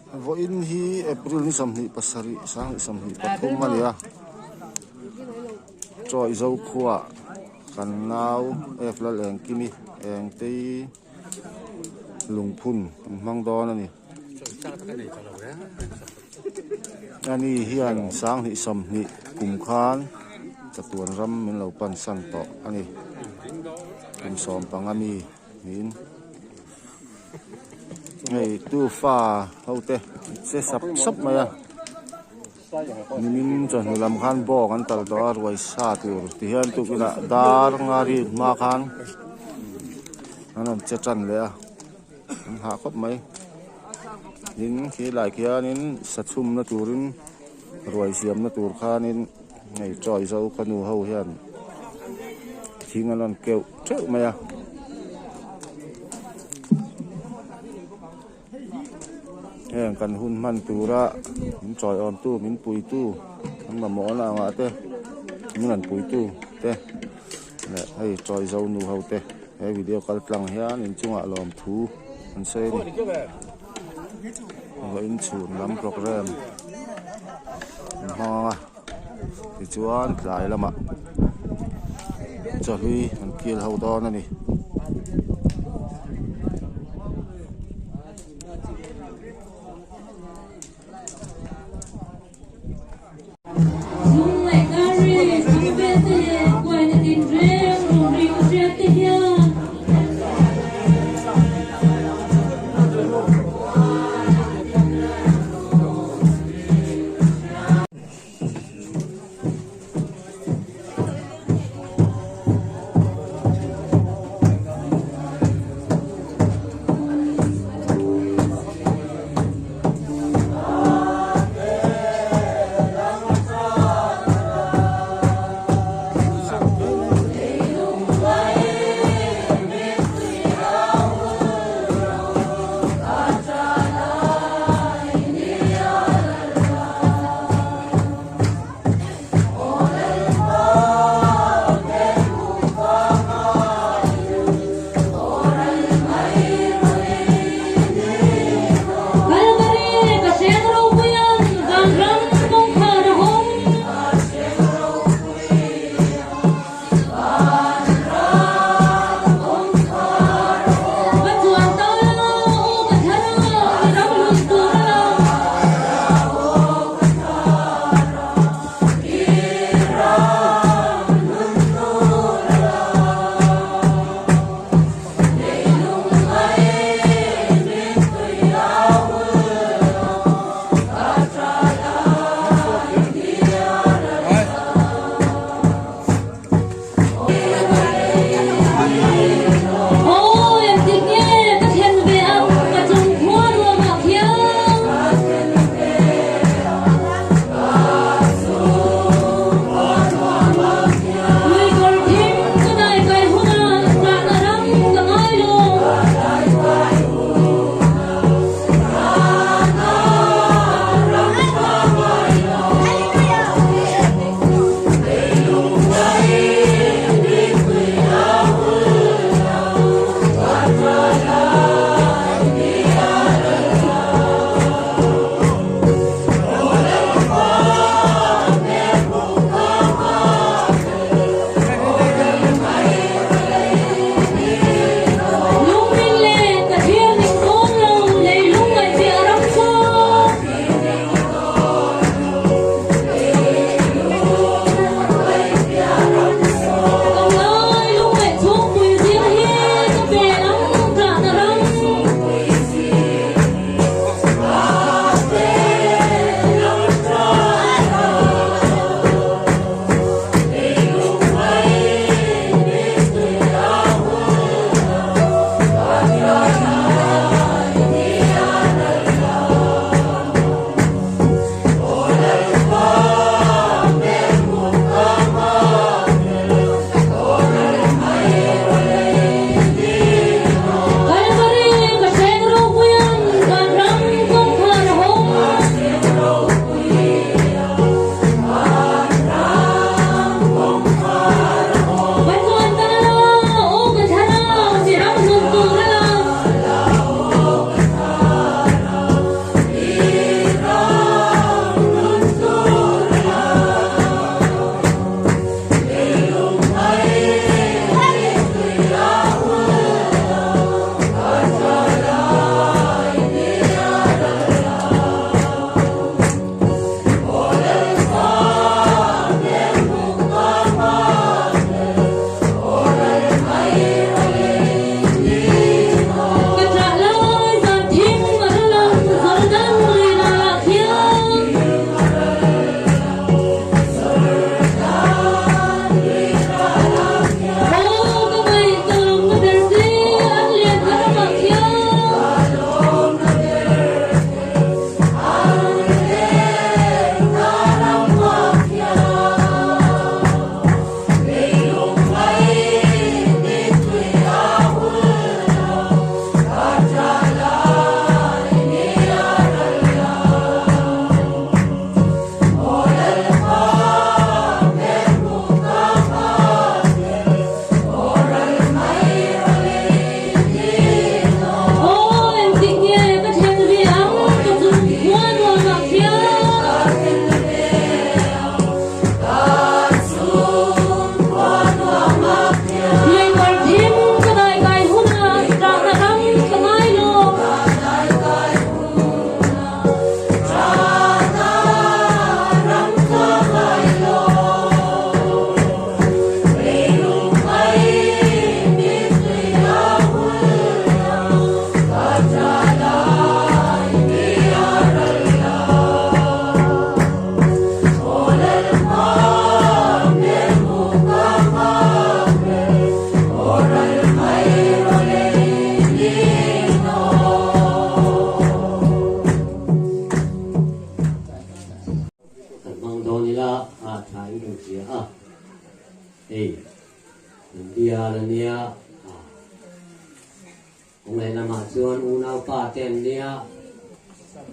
Vawiin hi April ni 27 2023 a ni a, Chawi Zokhua kan nau F Lal Engkimi Engtei lungphun an hmang dawn a ni. Ani hian 2020 kum khan chatuan ram min lo pansan tawh a ni. Kum 15 mi niin. Hei tu fa ho te che sap sap mai a nimin chawhnu lam khan bawng an tal tawh a ruai sa tur ti hian tukinah dar nga rik hma khan an rawn che tan leh a an hah khawp mai tin khi lai khianin sa chhumna turin ruai siamna tur khanin hei chawi zo ka nu ho hian thing an rawn keuh theuh mai a. Heng kan hun hman tura min chawiawm tu min pui tu an mamawh na angah te min rawn pui tu te leh hei chawi zo nu ho te he video kal tlang hian inchungah lawmthu an sawi a ni. Vawiin chhun lam program an hmang ang a tichuan tlai lamah chawhlui an kil ho dawn a ni.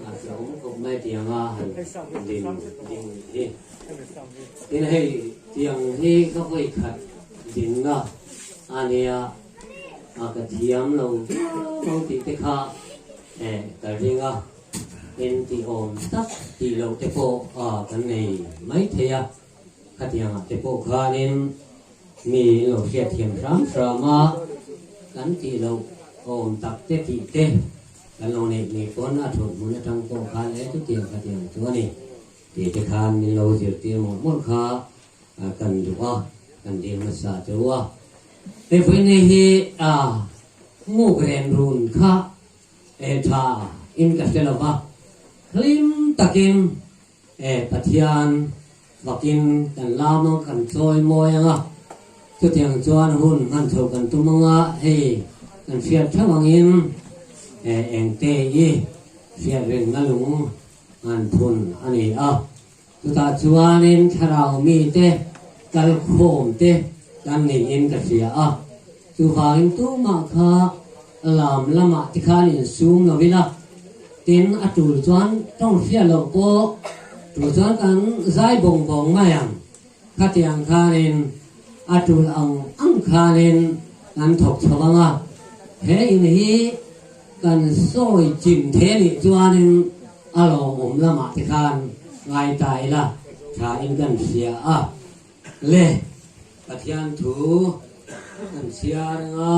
A tlawm khawp mai tianga han din ding hi. Tin hei tiang hi ka vawi khat dinna a nia a ka thiam lo viau ang tih te kha eh ka ring a, en tih awm tak tih loh te pawh a kan nei mai thei a, khatiangah te pawh khanin mi in lo hriatthiam hram hram a, kan tih loh awm tak te tih te kan lo neih ngei pawn a thut hmun atang pawh khan e chutiang khatiang chu a ni tih te khan min lo zirtir mawlh mawlh kha kan duh a, kan dil hmasa chu a. Hei vawiin hi a nguk ren run kha e tha in ka hre lo va, hlim takin e Pathian Vakin kan lam ang kan chawi mawi ang a, chutiang chuan hun hman chho kan tum ang a, hei kan hriat theuh angin engte i hriat rengna lung an phun a ni a, chutah chuanin thlarau mite kal khawm te kan niin ka hria a, chuvangin tumah kha lam lamah tikhan insum lo ila, tin a tul chuan tawng hriat loh pawh tul chuan kan zai bawng bawng mai ang, khatiang khanin a tul ang ang khanin kan thawk chho ang a, he in hi kan sawi chim the nih chuanin a lawmawm lamah tikhan ngai ta ila tha in kan hria a. Le Pathian thu kan chhiar anga.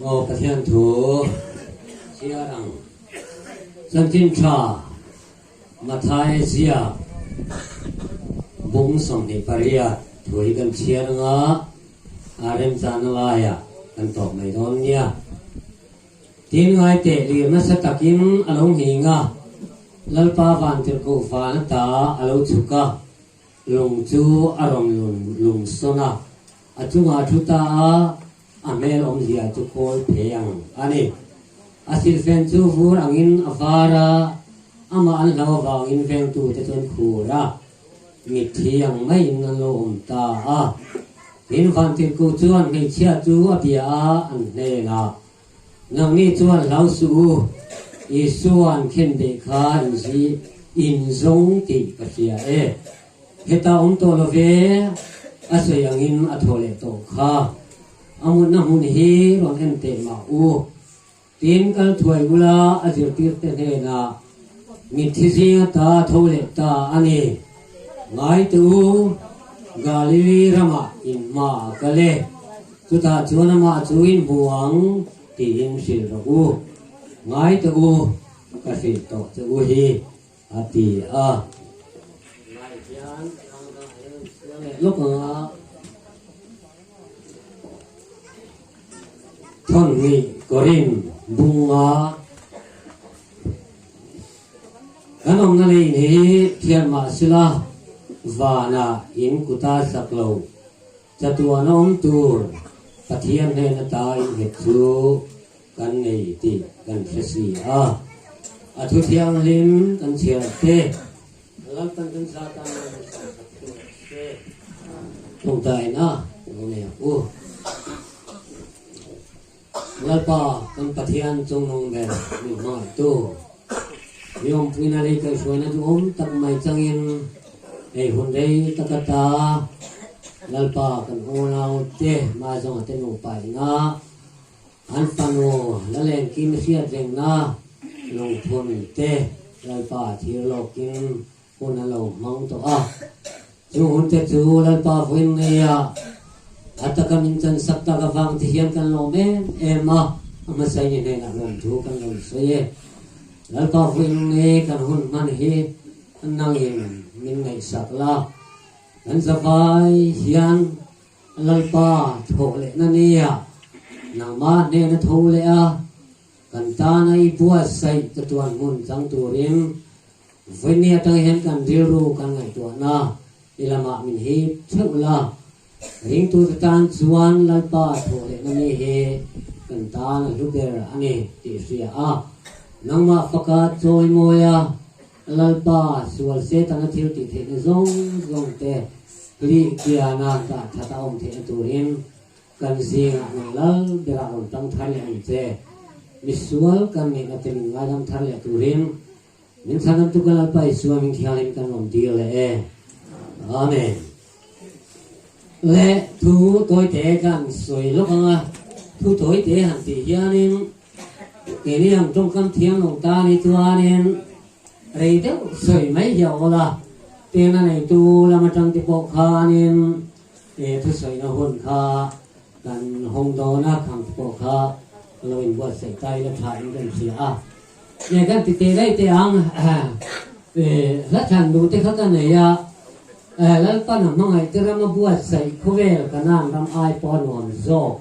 Aw Pathian thu chhiar ang. Chanchin tha Matthai ziak bung 28 thu hi kan chhiar anga a remchana laiah kan tawp mai dawn nia. Tin ngai teh lir nasa takin a lo nghing a, Lalpa vantirhkoh van ata a lo chhuk a, lung chu a rawn lun lung sawn a, a chungah a thu ta a, a hmel awmzia chu kawl phei ang a ni. A silfen chu vur angin a var a, amah an hlau avangin vengtute chu an khur a, mitthi ang maiin an lo awm ta a. Tin vantirhkoh chuan hmeichhia chu a bia a, an hnenah, Nangni chuan hlau suh u, Isua'n khenbeh kha in zi in zawng tih ka hria e. Heta awm tawh lo ve, a sawi angin a thaw leh tawh kha. A mutna hmun hi rawn en teh mah u. Tin kal thuai ula a zirtirte hnenah mitthi zinga ta tho leh ta a ni. Ngai teh u, Galili ramah in hma a kal e. Chutah chuan amah chu in hmu ang tiin hrilh rawh u. Ngai teh u, ka hrilh tawh che u hi, a ti a. Ngai hian tlangdang a lo insiam leh lawk ang a. Thawnhnih Korin bunga kan awmna lei in hi thian mah sila vanah in kuta sak lo chatuan a awm tur Pathian hnen ata innghet chu kan nei tih kan hre si a. A thu thianghlim kan chhiar te Lalpan kan zat a min sawisak tur a se. Tawngtaina lo nei ang u. Lalpa kan Pathian chungnung ber min hmangaihtu, mi awmpuina lei kaihhruaina duhawm tak mai changin hei hun rei tak ata Lalpa kan unaute hmaizawng ate nupa ina an fanu Lalengkim hriat rengna lungphun te Lalpa thir lawkin hun a lo hmang tawh a. Chu hun te chu Lalpa vawiin ngeia a taka min chansak tak avang te hian kan lawm em em a, a hmasaini hnenah lawmthu kan lo sawi e. Lalpa vawiin nge kan hun hman hi nangin min ngaihsak la, kan zavai hian Lalpa thawh lehna nia nangmah hnena tho leh a, kan tana i buatsaih chatuan hmun chang turin Vawiin atang hian kan rilru kan ngaihtuahna I lamah min hip theuh la. Ringtute tan chuan Lalpa thawh lehna mi hi kan tan a hlu ber a ni tih hria a. Nangmah faka chawi mawi a, Lalpa sual Setana thil tih theihna zawng zawng te hlih kiana dah that a awm theihna turin kan zingah nang lal berah rawn tang thar leh ang che. Misual kan ngeihna te min ngaidam thar leh turin Min chhanam tu ka Lalpa Isua min thianghlim kan rawn dil leh e. Amen. Le thu tawite kan sawi lawk ang a, thu tawite han tih hianin keini ang tawngkam thiam lo tan hi chuanin rei deuh sawi mai hi a awl a, tena neitu lam atang te pawh khanin e thusawina hun kha kan hawng dawn a, khang te pawh kha lo inbuatsaih ta ila tha in kan hria a. Nge kan ti teh daih teh ang, hla thlan duh te kha ka nei a, Lalpan a hmangaih te rama buatsaih khawvel Kanan ram ai pawh a nuam zawk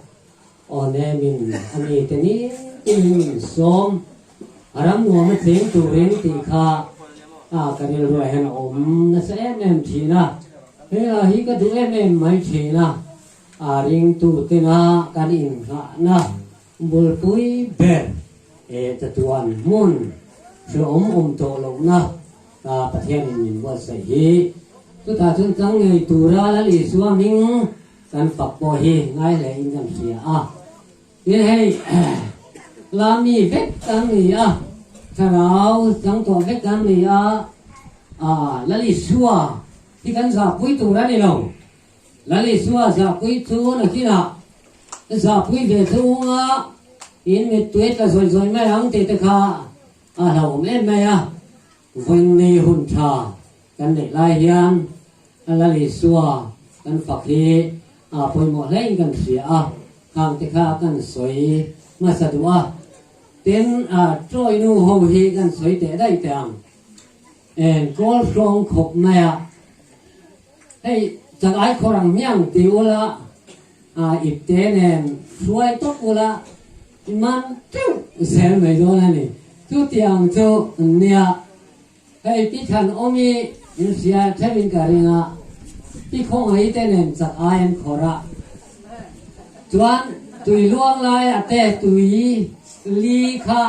aw ne min a mi te ni tin min sawm a ram nuam a cheng turin tih kha a ka rilruah hian a awm nasa em em thin a, he hla hi ka duh em em mai thin a, a ringtu tena kan inghahna Bulpui ber e chatuan hmun hrehawm awm tawh lohna ka Pathianin min buatsaih hi. Chutah chuan chang ngei tura Lal Isua hming kan fak pawh hi ngai hlein kan hria a. Tin hei la mi vek kan ni a, thlarau chang tawh vek kan ni a, Lal Isua hi kan zahpui tur a ni lo. Lal Isua zahpui chu nakinah zahpui ve chunga in mittui tla zawih zawih mai ang tih te kha a hlauhawm em mai a. Vawiin hun tha kan neih lai hian Lal Isua kan fak hi a pawimawh hlein kan hria a, khang te kha kan sawi hmasa duh a. Tin, Troy nu ho hi kan sawi teh daih teh ang. Eng kawl hrawng khawp mai a. Hei chak ai khawr ang hmiang ti ula, ipte nen hruai tawp ula man teuh zel mai dawn a ni. Chutiang chu nia hei pi than awm i in hria theuh in ka ring a, pi khawngaih te nen chak ai an khawr a. Chuan tui luang lai a te tui li kha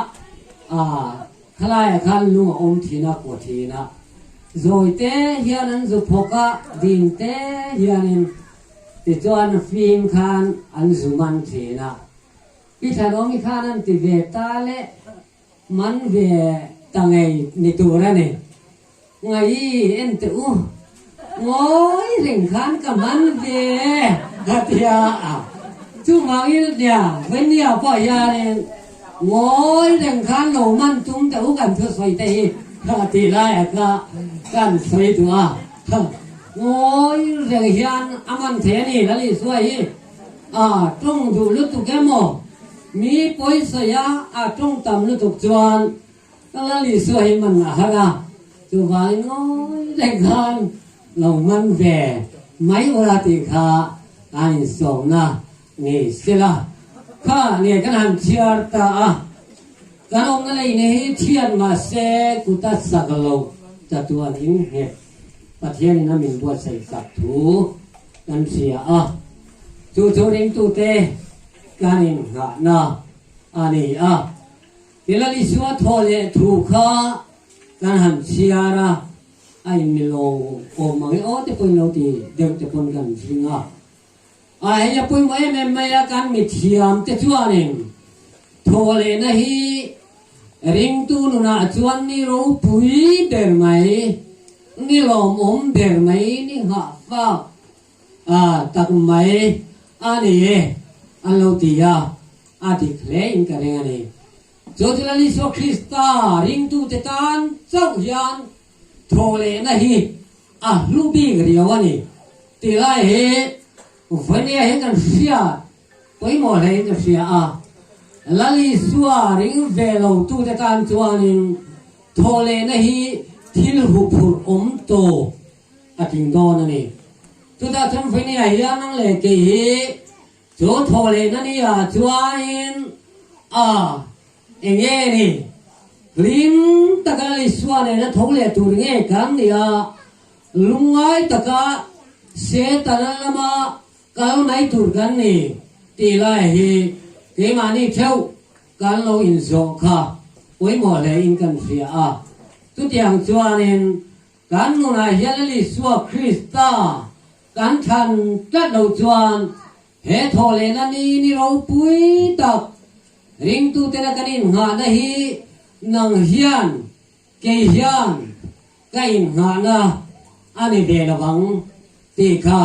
Khalaiah khan lung a awm thin a, kua thin a. Zawi te hian an zu phawk a, ding te hianin tichuan fim khan an zu man thin a. Pi Thlanawmi khan an ti ve ta le, man ve ta ngei ni tur a ni. Ngai en teh u, ngawi reng khan ka man ve a tia a. Chuvangin nia, Venia pawh hianin ngawi reng khan lo man tum teh u kan thusawi te hi a tih laiah kha kan sawi duh a. Ngawi reng hian a man thei a ni Lal Isua hi a tawng duh lutuk emaw mi pawisawi a a tawng tam lutuk chuan Ka Lal Isua hi man a har a, chuvangin ngawi reng khan lo man ve mai ula tih kha a insawmna ni sela. Kha nge kan han chhiar ta a, kan awmna lei ne hi thian mahse kuta sak lo chatuan in nghet Pathianin a min buatsaih sak thu kan hria a, chu chu ringtute kan inghahna a ni a. Tila Isua thaw leh thu kha kan han chhiar a, a inmil awm ang e aw te pawhin lo ti deuh te pawn kan hring a. A hei a pawimawh em em mai a, kan mithiam te chuanin thaw lehna hi ringtu nunah chuan ni ropui ber mai, ni lawmawm ber mai, ni nghahfak A tak mai a ni e, an lo ti a, a dik hle in ka ring a ni. Chu chu Lal Isua Krista ringtute tan chauh hian thawhlehna hi a hlu bik riau a ni tih lai hi Vawnia hian kan hriat pawimawh hle in ka hria a. Lal Isua ring ve lotute tan chuanin thawhlehna hi thil huphurh awm tawp a tling dawn a ni. Chutah chuan Vawini ah hian ang leh kei hi chu thaw lehna ni ah chuanin a eng nge ni? Hlim taka Lal Isua nena tho leh tur nge kan ni a? Lungngai taka Setana lama kal mai tur kan ni tih lai hi keimahni theuh kan lo inzawh kha pawimawh hlein kan hria a. Chutiang chuanin kan nunah hian Lal Isua Krista kan thlan tlat lo chuan he thawhlehna ni ni ropui tak ringtutena kan innghahna hi nang hian Kei hian ka innghahna a ni ve lo ang tih kha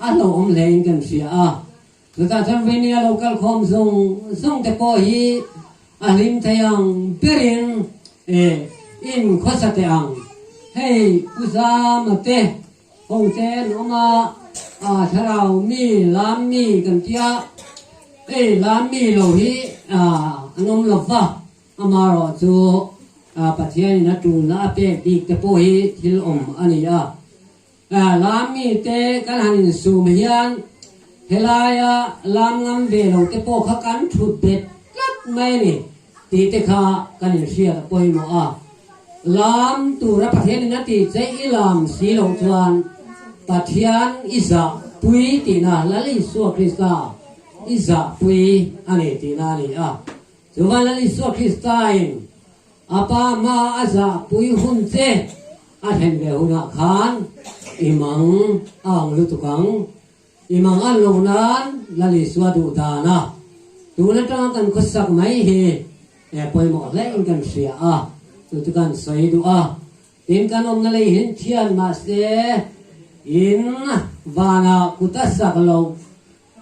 a hlauhawm hlein kan hria a. Chutah chuan Venia lo kal khawm zawng zawng te pawh hi a hlim thei ang berin in khawsa teh ang. Hei Pu Zama te ho te an awm a, thlarau mi, lam mi kan tia, hei lam mi lo hi an awm lo va. Amaherawh chu Pathianin a tulna a pek bik te pawh hi thil awm a ni a. Lam mite kan han insum hian helaia lam ngam ve lo te pawh kha kan thut bet tlat mai a ni tih te kha kan inhriat a pawimawh a. Lam tura Pathianin a tih che i lam si loh chuan Pathian i zah pui tihna Lal Isua Krista i zah pui a ni tihna a ni a. Chuvan Lal Isua Kristain a Pa hma a zahpui hun che a thlen ve hunah khan i mang a ang lutuk ang. I mang an loh nan Lal Isua duh dana tun atanga kan khawsak mai hi e pawimawh hlein kan hria a, chu chu kan sawi duh a. Tin, kan awmna lei hin thian mahse in vanah kut a sak loh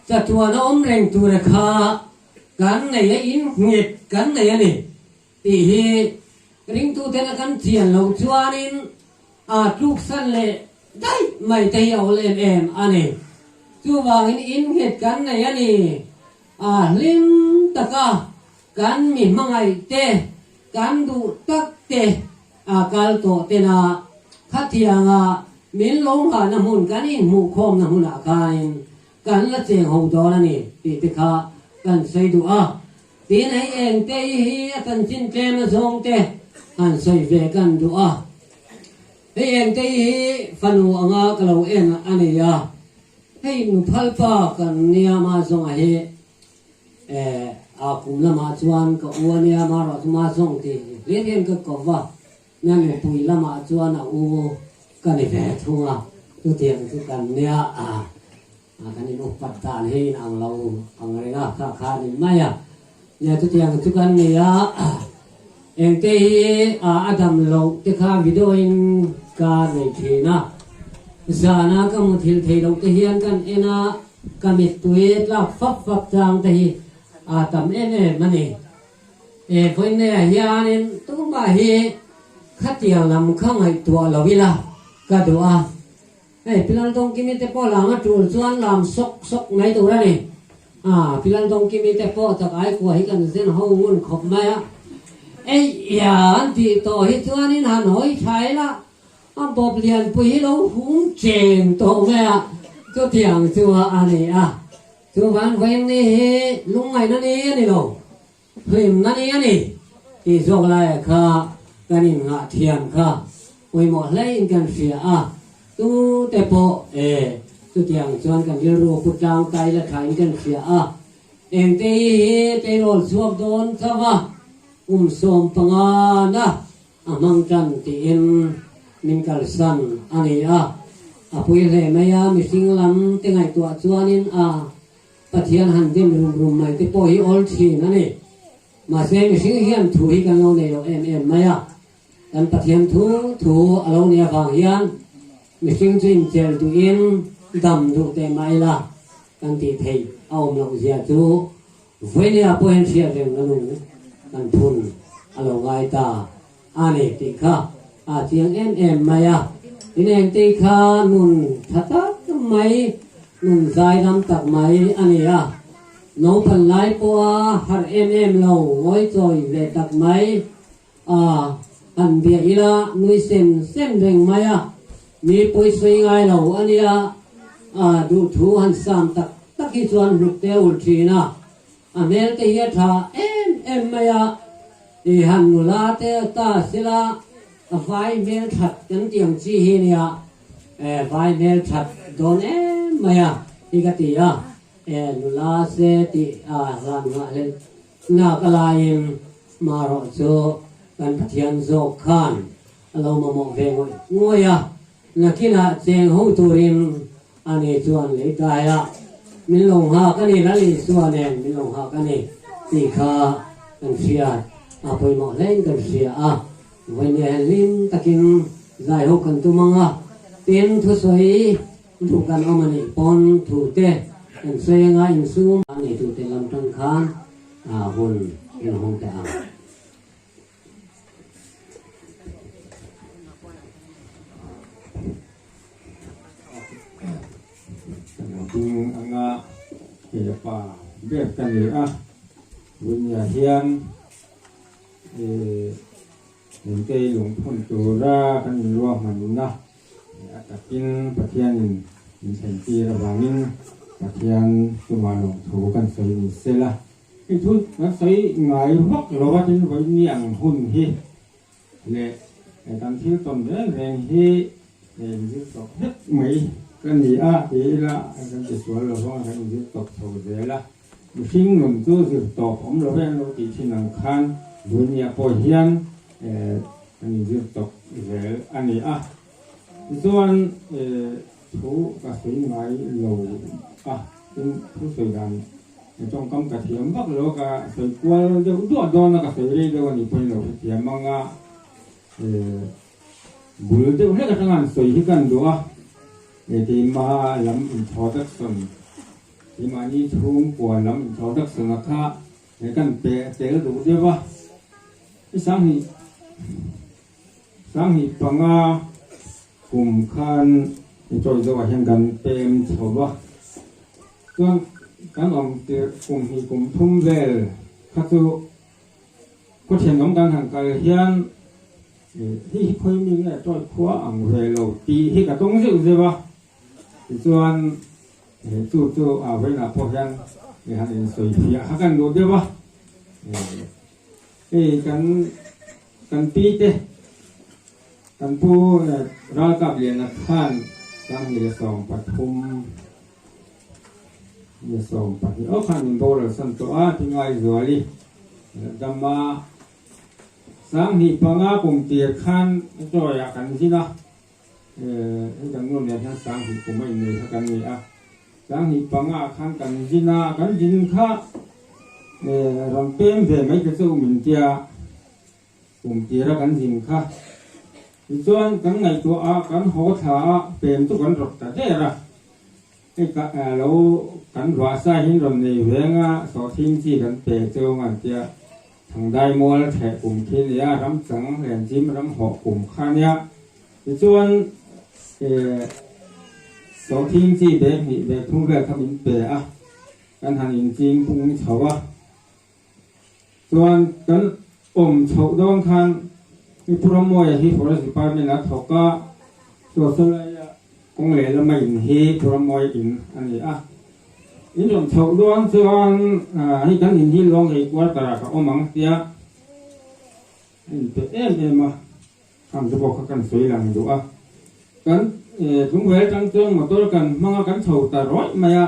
chatuan a awm reng tura kha Kan nei a in nghet kan nei a ni tih hi ringtuten a kan chian loh chuanin a tluksan leh daih mai te hi a awl em em a ni. Chuvangin in nghet kan nei a ni a hlim taka kan mi hmangaih te kan duh tak te a kal tawh tena khatianga min lo nghahna hmun kan inhmuhkhawmna hmunah khanin Kan la cheng ho dawn a ni tih te kha kan sawi duh a, tin hei eng te i hi a chanchin tlem a zawng te han sawi ve kan duh a. Hei eng te i hi fanu anga ka lo en a ni a, hei nuphalpa kan nia ma zawnga hi eh a kum lamah chuan ka u a nia ma rawh chu ma zawng tih hlir hian ka ko va, na nupui lamah chuan a u Ka ni ve thung a, chutiang chu kan nia a, kan in upat dan hi in ang lo ang reng a, kha kha a ni mai a, nia chutiang chu kan ni a, engte hi a dam loh te kha video in ka nei thin a, zana ka muthilh theih loh te hian kan en a, ka mittui tlak fap fap chang te hi a tam em em a ni. He vawineah hianin tumah hi khatiang lam kha ngaihtuah lo ila ka duh a, hei Pi Laldawngkimi te pawh lam a tul chuan lam sawk sawk mai tur a ni. Aa Pi Laldawngkimi te pawh chak aikua hi kan zen ho ngun khawp mai a, ei ia an tih tawh hi chuanin han hawi tha ila a bawp lianpui hi lo hum cheng tawh mai a, chutiang chu a ni a. Chuvan vawiin hi lungngaihna ni a ni lo. Hlimna ni a ni tih zawk laia kha kan inngah thiam kha pawimawh hlein kan hria a, tute pawh e chutiang chuan kan rilru pu tlang tai la thain kan hria a, engte hi hi tleirawl chhuak dawn chauh a, kum 15 na a hmang tan tiin min kalsan a ni a, a pui hle mai a, mihring lam te ngaihtuah chuanin a. Pathian han dim rum rum mai te pawh hi awl thin a ni. Mahse mihring hian thu hi kan lo nei lo em em mai a. Kan Pathian thu thu a lo nih avang hian mihring chu inchel duhin dam duh teh mah ila kan tih theih a awm loh zia chu vawinia pawh hian hriat reng na nung kan phun a lo ngai ta a ni tih kha a chiang em em mai a. Tin engte kha nun tha tak mai, nun zaidam tak mai a ni a. Naupan lai pawha harh em em lo, ngawichawi ve tak mai a han bia ila nui sem sem reng mai a. Mi pawisawi ngai lo a nia, a duhthu han sam tak tak hi chuan hluk te a ulh thin a. A hmel te hi a tha em em mai a, i han nula te ta sila a vai hmel that kan tih ang chi hi nia. Vai hmel that dawn em mai a hi ka ti a, nula se tih a hlan nghah hlelh nak a laiin marawh chu kan Pathian zawk khan a lo mamawh ve ngawih ngawih a, nakinah cheng ho turin ani chuan lei taiah min lo nghak a ni, Lal Isua nen min lo nghak a ni tih kha kan hriat a pawimawh hlein kan hria a. Vawinia hlim takin zai ho kan tum ang a, tin thusawi duh kan awm a nih pawn thu te kan sawi anga insum a nei tute lam tang khan hun in hawng teh ang. Kan ding anga kei a pa ber ka ni a, vawinia hian Engtei lungphun tura kan inruahmanna a takin Pathianin min thlentir avangin Pathian chungah lawmthu kan sawi ni sela. Hei thu kan sawi ngai vak lo a tin vawiin ang hun hi leh kan thil tawn reng reng hi inzir tawp vek mai ka ni a ti ila kan ti sual lo vang a kan inzir tawp chho zel a. Mihring nun chu zir tawp awm lo ve an lo tih thin ang khan Bunia pawh hian kan inzir tawp zel a ni a. Tichuan thu ka sawi ngai lo a, tin thu sawi dan tawngkam ka thiam vak lo a, ka sawi kual deuh duah dawn a, ka sawi rei deuh a nih pawhin lo hrethiam ang a. Bul deuh hlek atanga an sawi hi kan duh a, keimah lam introduction Keimahni chhungkua lam introduction a kha he kan pe tel duh deuh a, i sanghnih sanghnih panga kum khan i chawi zawkah hian kan pem chho va, chuan kan awm tirh kum hnih kum thum vel kha chu khaw thenawm kan han kal hian hei hi khawi mi nge chawi khua ang ve lo tih hi ka tawng zeuh zeuh a. Tichuan chu chu a vawiinah pawh hian han insawi fiah kha kan duh deuh a, hei kan kan pi te kan pu ralkap liana khan 2013 aw khan min boral san tawh a, Tingaihzuali dama 2005 kum tir khan chawiah kan zin a. Hei kan nuam lian hian 2000 kum a innei kha kan ni a, 2005 ah khan kan zin a, kan zin kha rawn pem ve mai ta che u min tia kum tira kan zin kha. Tichuan kan ngaihtuah a, kan haw thla a, pem chu kan rawt ta der a. Hei ka lo kan ruah sa hin rawn nei veng a, sawhthing chi kan pe cheu ang an tia. Thangdai mual theh kum khi a nia, ram chang Lenchim ram hawh kum kha a nia. Tichuan sawhthing chi bag hnih bag thum vel kha min pe a, kan han inching pung chho a. Chuan kan awm chhoh dawn khan i Pu Ramawia hi Forest Department a thawk a, Suahsawlaia kawng lehlam a in hi Pu Ramawia in a ni a. In rawn chhoh dawn chuan hei kan in hi Lawnghei quarter ah ka awm ang tia a inpe em em a, khang te pawh kha kan sawi lang duh a. Kan tlungvel atang chuan motor kan hmang a, kan chho ta rawih mai a,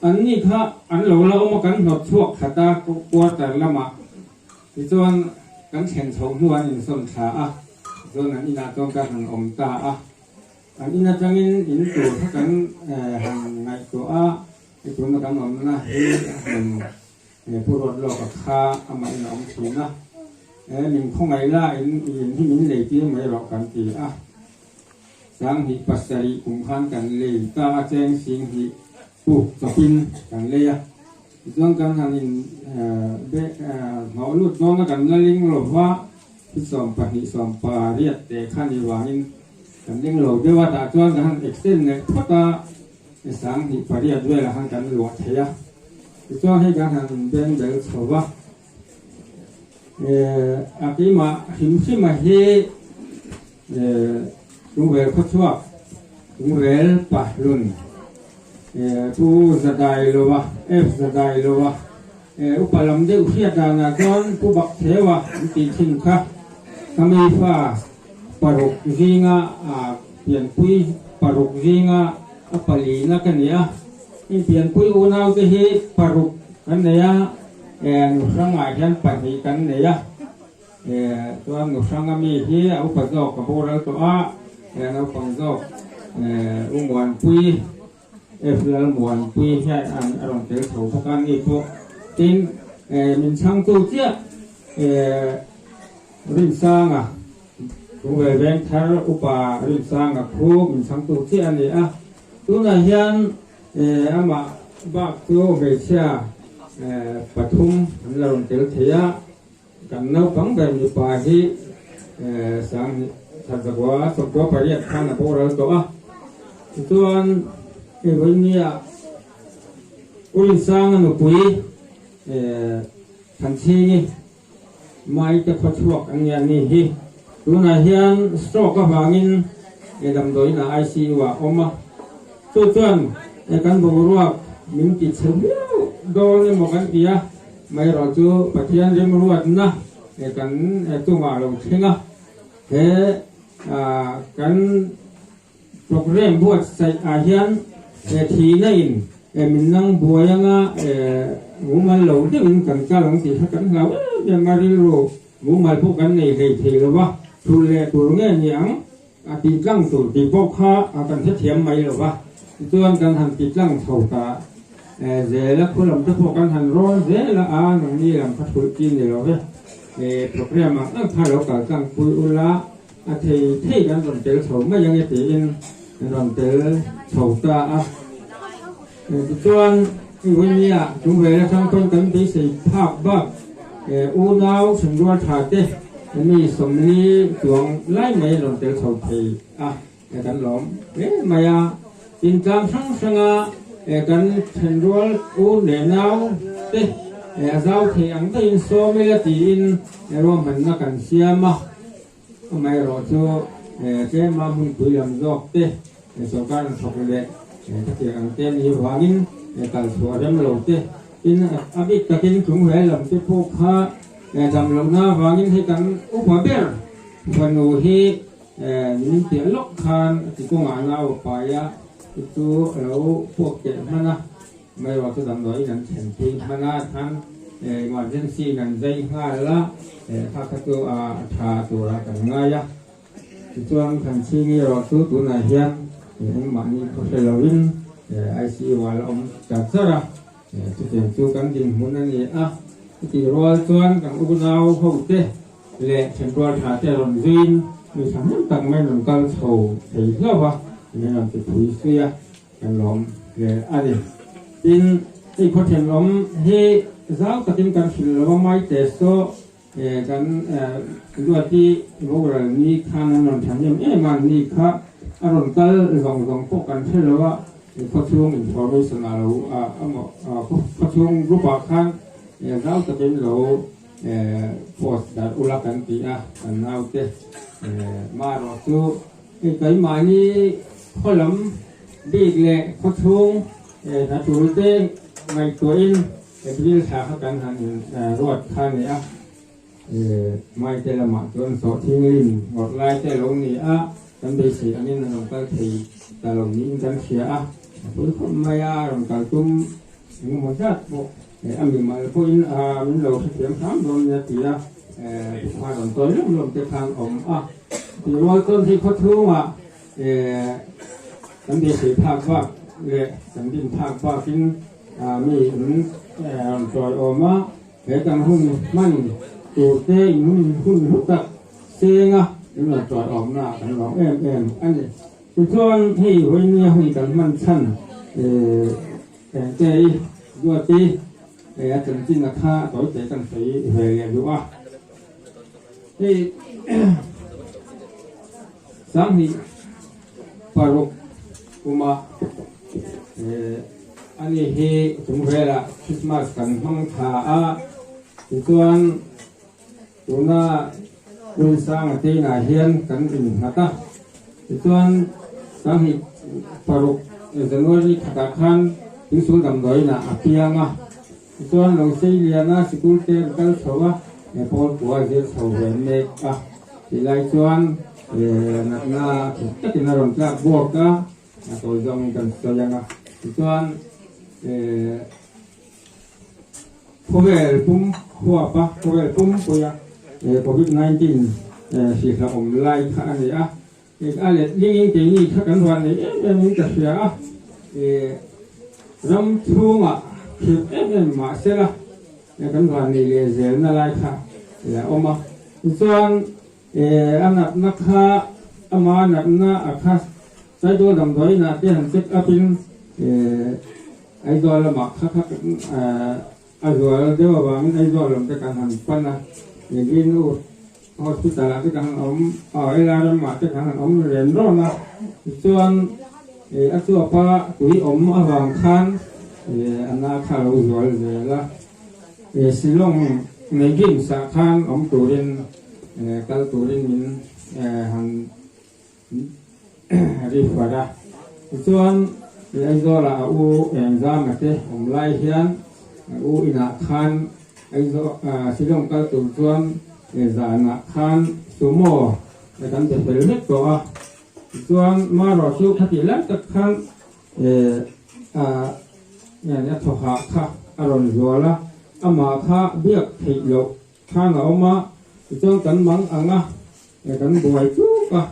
an ni kha an lo la awm a, kan hnawt chhuak khat a quarter lamah tichuan kan thlen chhoh hnu an insawn thla a, tichuan an inah chuan kan han awm ta a. An in atangin in tur kha kan han ngaihtuah a, hei tuna kan awmna hi a hmun Pu Ruat Lawka kha amah in a awm thin a, min khawngaih la in in hi min lei tir mai rawh kan ti a. 2007 kum khan kan lei ta a, cheng 2000 puk chawpin kan lei a, tichuan kan han in hnawh lut dawn a kan la ling lo va, thi 12 18 te kha ni vangin Kan ding lo deuh a, tah chuan kan han extend leh phawt a, 2008 velah khan kan luah thei a, tichuan hei kan han inbeng bel chho va, a keimah hrim hrim a hi Tungvel khawchhuak, Tungvel Pahlun, Pu Zadailova, F Zadailova, upa lam deuh hriat danah chuan Pu Baktheua an tih thin kha, ka mi fa paruk zinga pianpui. paruk zinga a palina ka ni a. Hei pianpui unaute hi paruk kan nei a, nu hrangah hian pahnih kan nei a. Chuan nu hranga mi hi a upa zawk a boral tawh a, naupang zawk U Muanpui. F Lalmuanpui hian a rawn tel tho bawk a ni pawh. Tin, min chhangtu chiah Rinsanga, Lungvel Vengthar upa Rinsanga khu min chhangtu chiah a ni a. Tunah hian amah bak chu hmeichhia pathum an la rawn tel thei a. Kan naupang ber mipa hi Sanghnih Thatzakua sawmkua pariat khan a boral tawh a, tichuan hei vawinia Urinsanga nupui Thanchhingi Maite khawchhuak an nia ni hi tunah hian stroke avangin damdawiin ah ICU ah a awm a, chu chuan kan boruak min ti chhe viau dawn emaw kan ti a. Amaherawh chu Pathian remruatna kan chungah lo thleng a, he kan programme buatsaih ah hian thihna in min nang buai anga mumal lo deuhin kan kal ang tih kha kan hlau em em a, rilru mumal pawh kan nei hlei thei lo va, thulh leh tur nge ni ang a tih tlang tur tih pawh kha kan hrethiam mai lo va, tichuan kan han ti tlang chho ta zel a, khu lam te pawh kan han rawn zel a, a nangni lam kha thulh chi ni lo ve, program ang ang kha lo kal tlang pui ula a thei thei kan rawn tel chho mai ange tiin kan rawn tel chho ta a, tichuan Vawinia chung vel atang pawn kan beisei phak bak unau thenrual tha te mi sawmli chuang lai mai an rawn tel chho thei a, kan lawm hle mai a. Intlang hrang hranga kan thenrual u leh nau te a zau thei ang daihin sawm ila tiin ruahmanna kan siam a. Amaherawh chu tlema hmunpui lam zawk te sorkar an thawk leh khatiang ang te ni vangin kal chhuah rem lo te tin a bik takin Tlungvel lam te pawh kha dam lohna vangin hei kan upa ber fanu hi min piah lawk khan tikawngah nau a pai a chu a lo puak keh hman a. Amaherawh chu damdawiin an thlenpui hman a, khan emergency in an zai nghal a, kha kha chu a tha turah kan ngai a. Tichuan kan chhing erawh chu tunah hian engmahni khaw hre loin ICU ah la awm char char a, chutiang chu kan dinhmun a ni a. Chutih rual chuan kan unau hote leh thenrual tha te rawn zuiin mi thahnem tak mai rawn kal chho thei hlauh a, min rawn ti phui sui a. Kan lawm hle a ni. Tin, hei khaw thenawm hi zau takin kan hrilh lo a, Maite saw kan Duati boral ni khan an rawn thahnem em a, ni kha a rawn kal zawng zawng pawh kan hre lo a, khaw chhung information ah lo khaw chhung group ah khan zau takin lo post darh ula kan ti a, kan naute marawh chu Hei keimahni khaw lam bik leh khaw chhung hna tul te ngaihtuahin April thla kha kan han ruat kha a ni a, May te lamah chuan sawhthing lim ngawrh lai te a lo ni a, kan beisei angin a rawn kal thei ta lo niin kan hria a, a pui khawp mai a, rawn kal tum engemaw zat pawh a mimal pawhin min lo hrethiam hram dawn nia ti a, thuhma rawn tawi lawm lawm te khan awm a. Tih rual chuan hei khaw chhungah kan beisei phak bak leh kan din phak bakin mi an rawn chawi awm a, he kan hun hman tur te in hun hun hlu tak senga in rawn chawi awmna kan lawm em em a ni. Tichuan hei vawinia hun kan hman chhan engte i Duati a chanchin a kha tawi te kan sawi ve leh duh a. Hei sanghnih paruk kuma ani hi chung velah Christmas kan hmang tha a, tichuan tuna Rinsanga te inah hian kan innghat a, tichuan sanghnih paruk January khatah khan Tuisul damdawiinah a piang a. Tichuan lo sei lian a, sikul te an kal chho a, Paul kua a zir chho ve mek a. Tilai chuan Natna khek takin a rawn tlak buak a, a tawi zawngin kan sawi ang a. Tichuan khawvel pum huap a, khawvel pum puia Covid 19 hrihlawm lai kha a ni a. A let lingin keini kha kan ruah nei em em in ka hria a, ram chhungah khirh em em mahsela kan ruah nei leh zelna lai kha a awm a. Tichuan a natna kha ama natna a kha Saidawr damdawiinah te han check up in Aizawl lamah kha kha a zual deuh avangin Aizawl lam te kan han pan a, Greenwood Hospital ah te kan han awm a, LRM ah te kan han awm ren rawn a, tichuan a chuapa tui awm avang khan a na kha a lo zual zel a, Shillong nei Games ah khan awm turin kal turin min han refer a, tichuan Aizawl ah a u Engzama te awm lai hian a u inah khan Aizawl Shillong kal tur chuan zanah khan sumo kan be fel vek tawh a, tichuan marawh chu khatih lai tak khan a thawhah kha a rawn zual a, amah kha biak theih loh Thang a awm a, tichuan kan mang ang a, kan buai tuk a,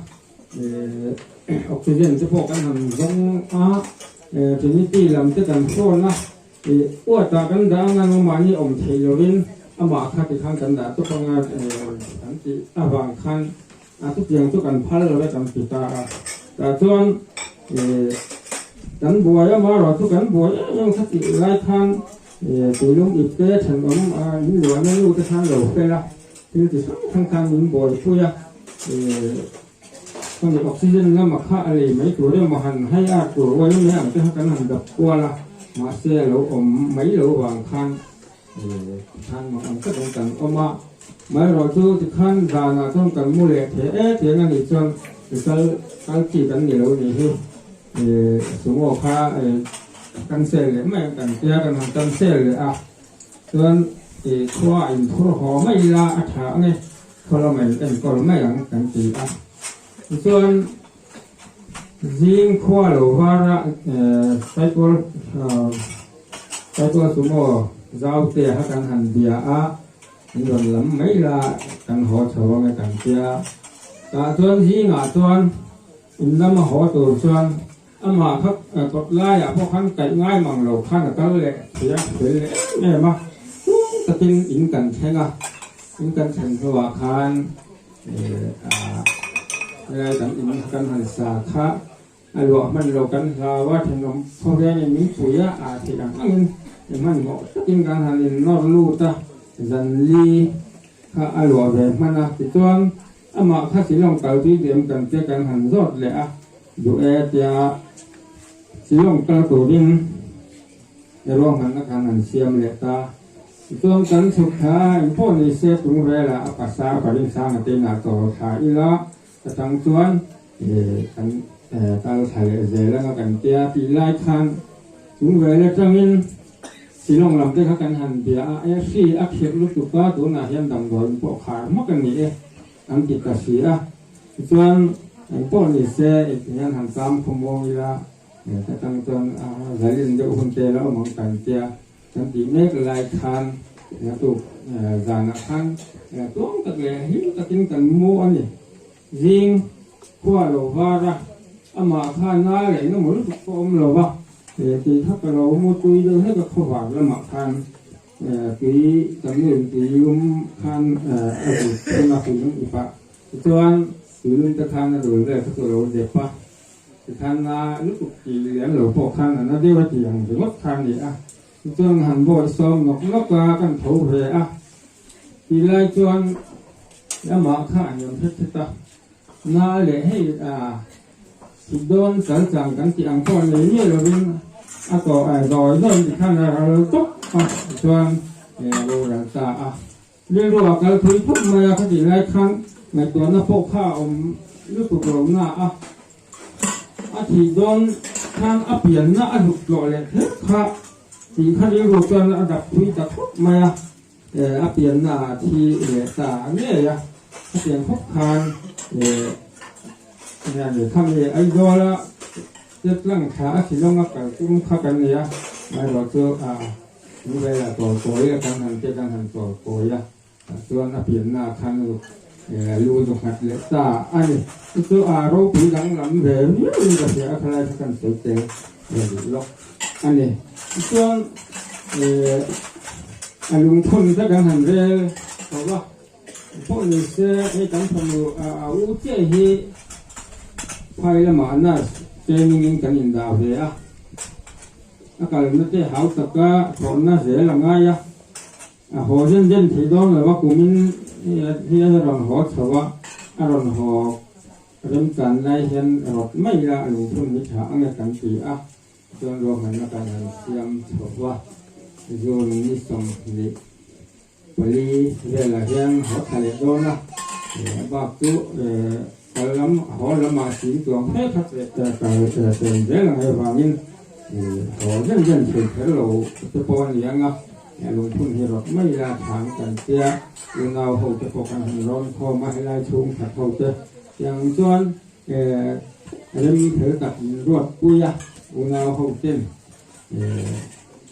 oxygen te pawh kan han zawng a, Trinity lam te kan phone a, uatah kan dah ang a, nangmahni awm theih lovin amah kha tikhan kan dah tawp ang a, kan tih avang khan a chutiang chu kan phal lo e kan ti ta a, tah chuan kan buai a, marawh chu kan buai em em kha tih lai khan Tuilum ip te thenawm a in luahna nu te khan lo fel a, thil ti hrang hrang khan min buaipui a, khami oxygen lama kha a lei mai tur emaw han hai ar tur uai mai ang te kha kan han dap kual a, mahse a lo awm mai lo vang khan tikhan mak ang takin kan awm a, maherawh chu tikhan zanah chuan kan mu leh thei e tiang a nih chuan kal kal chi kan ni lo nih hi. Sumo kha cancel leh mai ang kan tia kan han cancel leh a chuan khua a inphur haw mai ila a tha ang e khaw lama in enkawl mai ang kan ti a tichuan zing khua lo var a cycle cycle sumo zau te kha kan han bia a in rawn lam mai ila kan haw chho ang e kan tia tah chuan zingah chuan In lama haw tur chuan amah kha kawt laiah pawh khan kaih ngai mang lo khan a kal leh thei a, fel leh em em a, tung takin in kan thleng a, in kan thlen hnuah khan helai kan in kan han sa kha a luah hman lo kan hlau a, thenawm khawvengin min pui a, ah theih ang angin hmanhmawh takin kan han innawr lut a, zanli kha a luah ve hman a, tichuan Amah kha Shillong kal tui diam kan che kan han zawt leh a, duh e tia Shillong kal turin ruahmanna khan han siam leh ta. Tichuan kan chhuk thla a, engpawh ni se tung velah a pasar Parinsanga te inah chawl thla ila, ka chang chuan kan kal thla leh zel anga kan tia tih lai khan chung vel atangin Shillong lam te kha kan han bia a, e hri a khirh lutuk a, tunah hian damdawiin pawh khar hmak a ni e, an ti ta si a. Tichuan eng pawh ni se engti hian han cham khawmuang ila, ka tang chuan zalin deuh hun te la awm ang kan tia kan tih mek lai khan tuk zanah khan tuang tak leh hlim takin kan mu a ni. Zing khua lo var a, amah kha na leh na maw lutuk pawh awm lo va, tui kha ka lo mu tui deuh hlek a khawvar lamah khan tui kan nuin tui lum khan a zut thung a tui lum ip ah tichuan tui lum te khan a dul vel kha chu a lo dep a, tikhan na lutuk tih lem lo pawh khan a na deuh a tih ang ringawt kha a ni a, tichuan han bawi sawm nawk nawk a kan tho ve a. Tih lai chuan amah kha an rawn hret hret a, na leh hei thih dawn chal chang kan tih ang pawh nei miah lovin a tawh zawi zawi ti khan a ral tawp a, tichuan a boral ta a. Rilru a kal thui phawt mai a, khatih lai khan ngaihtuahna pawh kha a awm lutuk lo na a, a thih dawn khan a pianna a hluk tlawh leh kher kha tih kha rilru chuan a dap thui ta khawp mai a. A pianna ah thi leh ta a ngei a, khatiang khawp khan. Nia ni khami Aizawla chet lang thla a Shillong a kal tum kha kan ni a, amaherawh chu a Nuvela chawl kawi a kan han che kan han chawl kawi a, tah chuan a pianna ah khan lu zu nghat leh ta a ni. Chu chu a ropui danglam ve viau in ka hria a, khalai kha kan sawi tel ve duh lawk a ni. Tichuan a lungphun te kan han rel tho va. Pawh ni se hei kan fanu a u chiah hi phai lamah nurse training in kan indah ve a, a kalna te hau taka thawhna zel a ngai a, a haw zen zen thei dawn lo a kumin hi a rawn haw chho a, a rawn haw remchan lai hian rawt mai la a lungphun hi tha ang e kan ti a, chuan ruahmanna kan han siam chho va, June ni 20. Pali velah hian haw thla leh dawn a, a bak chu kal lam haw lamah sin tuang fe khat leh kal chen zel ang avangin haw zen zen thei kher lo te pawh a ni ang a, lungphun hi rawt mai ila chhang kan tia unau ho te pawh kan han rawn khawm a, helai chhung khat ho te tiang chuan rem fel tak min ruat pui a unau ho ten.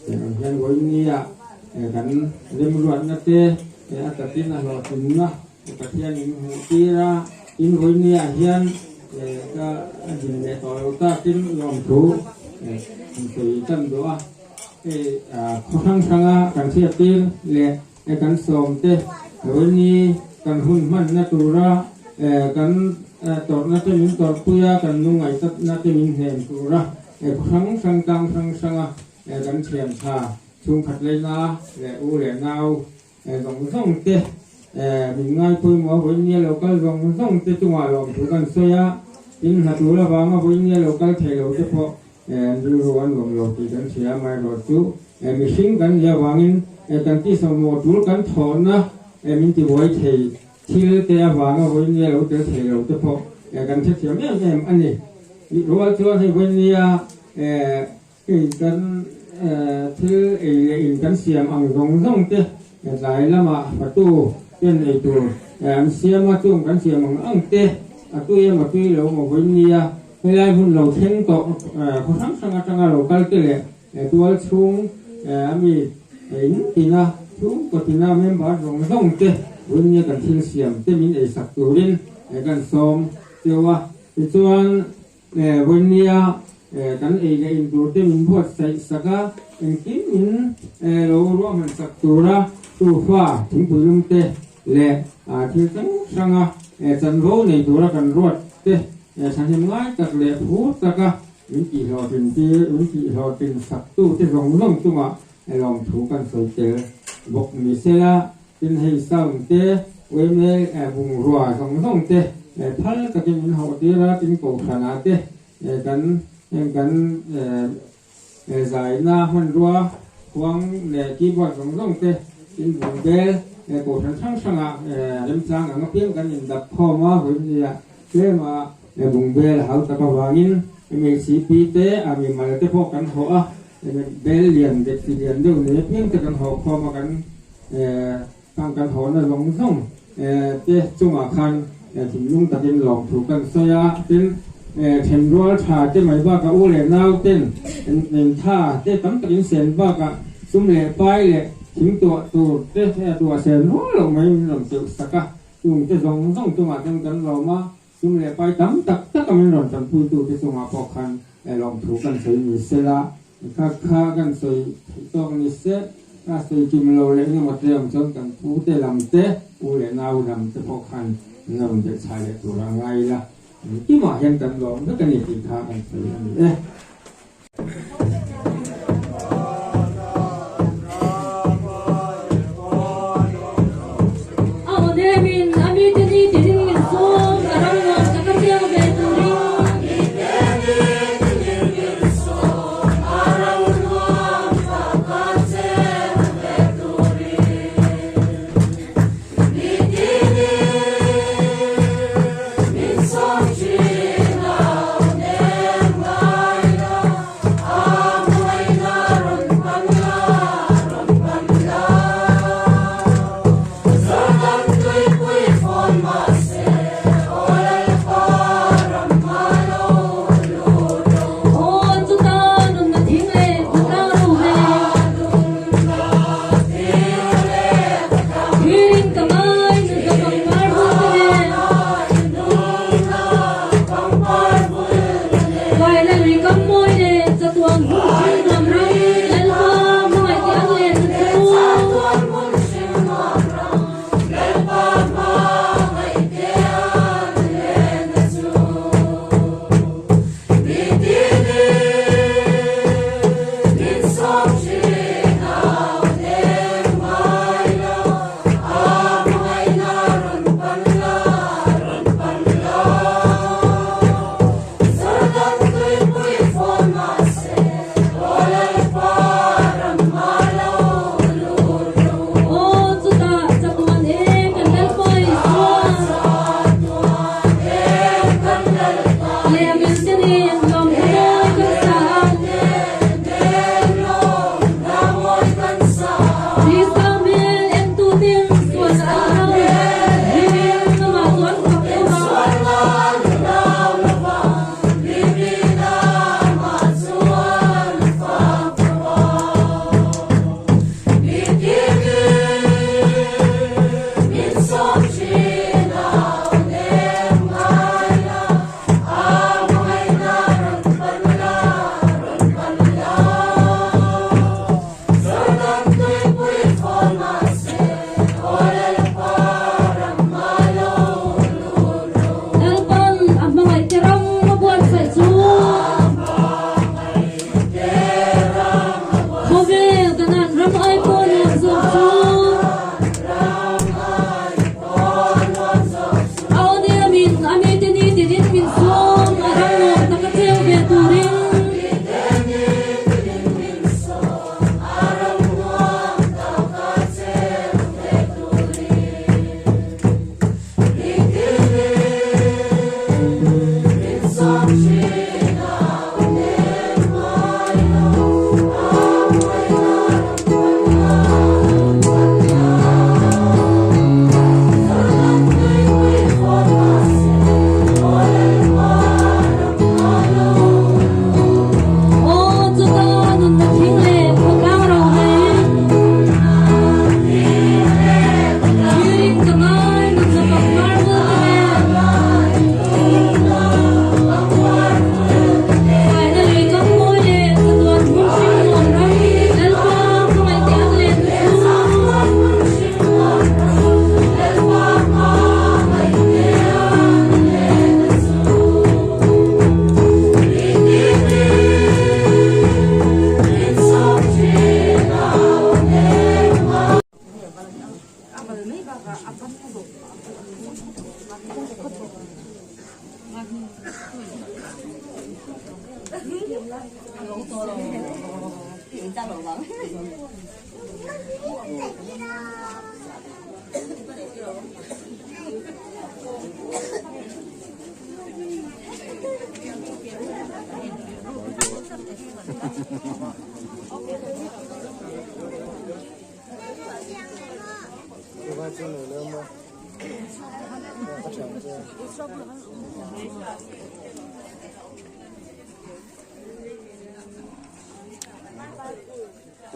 Heng ang hian vawinia kan remruatna te a takin a hlawhtlinna Pathian in hmuh tir a, tin vawinia hian ka din leh tawh lo takin lawmthu an sawi tan duh a, hei khaw hrang hranga kan hriattir leh kan sawm te vawiini kan hun hmanna tura kan tawrhna te min tawrhpui a, kan lungngaihtatna te min hnem tura Khaw hrang hrang tlang hrang hranga kan thian tha chhungkhat leina leh u leh nau zawng zawng te min ngai pawimawh a, vawiin lo kal zawng zawng te chungah lawmthu kan sawi a, tin hna tul avanga vawiin lo kal thei lo te pawh rilru a nuam lo tih kan hria amaherawhchu mihring kan nih avangin kan tisawmawh tul kan thawhna min tibuai thei Thil te avanga vawinia lo tel thei lo te pawh kan hrethiam em em a ni. Rual chuan hei vawinia hei kan thil ei leh in kan siam ang zawng zawng te tlai lamah fatu ten ei tur an siam a, chung kan siam ang ang te a tui emaw tui lo emaw vawinia helai hmun lo thleng tawh khaw hrang hrang atanga lo kal te leh Tual chhung ami in tina chhungkaw tina member zawng zawng te vawiin kan thil siam te min ei sak turin kan sawm teuh a. Tichuan vawiin kan ei leh in tur te min buatsaih sak a, engkim min lo ruahman sak tura tufa thingpui lum te leh thil hrang hranga chanvo nei tura kan ruat te thahnem ngai tak leh phur taka Min tihhlawhtlin tir, min tihhlawhtlin saktu te zawng zawng chungah lawmthu kan sawi tel bawk ni sela, tin hei sound te, uaimel bungrua zawng zawng te phal takin min hawh tir a, tin kohhranah te kan heng kan zaina hmanrua khuang leh keyboard zawng zawng te tin bungbel kohhran hrang hrangah remchang ang apiang kan indap khawm a, vawinia Tlema bungbel hau tak avangin MHCP te a mimal te pawh kan hawh a, bel lian dek chi lian deuh nei apiang te kan hawh khawm a, kan tang kan hawhna zawng zawng te chungah khan thinlung takin lawmthu kan sawi a, tin thenrual tha te mai bakah u leh nau ten tha te tam takin sen bakah sum leh pai leh thing tuah tur te tuah sen rual loh mai min rawn teuh sak a. Chung te zawng zawng chungah chuan kan lawm a, sum leh pai tam tak taka min rawn tanpuitu te chungah pawh khan lawmthu kan sawi ni se la, kha kha kan sawi theih tawk ni se, ka sawi kim lo leh engemaw te awm chuan kan pu te lam te, u leh nau lam te pawh khan an rawn belh chhai leh tur a ngai ila, engkimah hian kan lawm vek a ni tih kha kan sawi a ni e. A aw nemin a mite ni tinin min sawm, a ram nuam tak a chiang ve turin.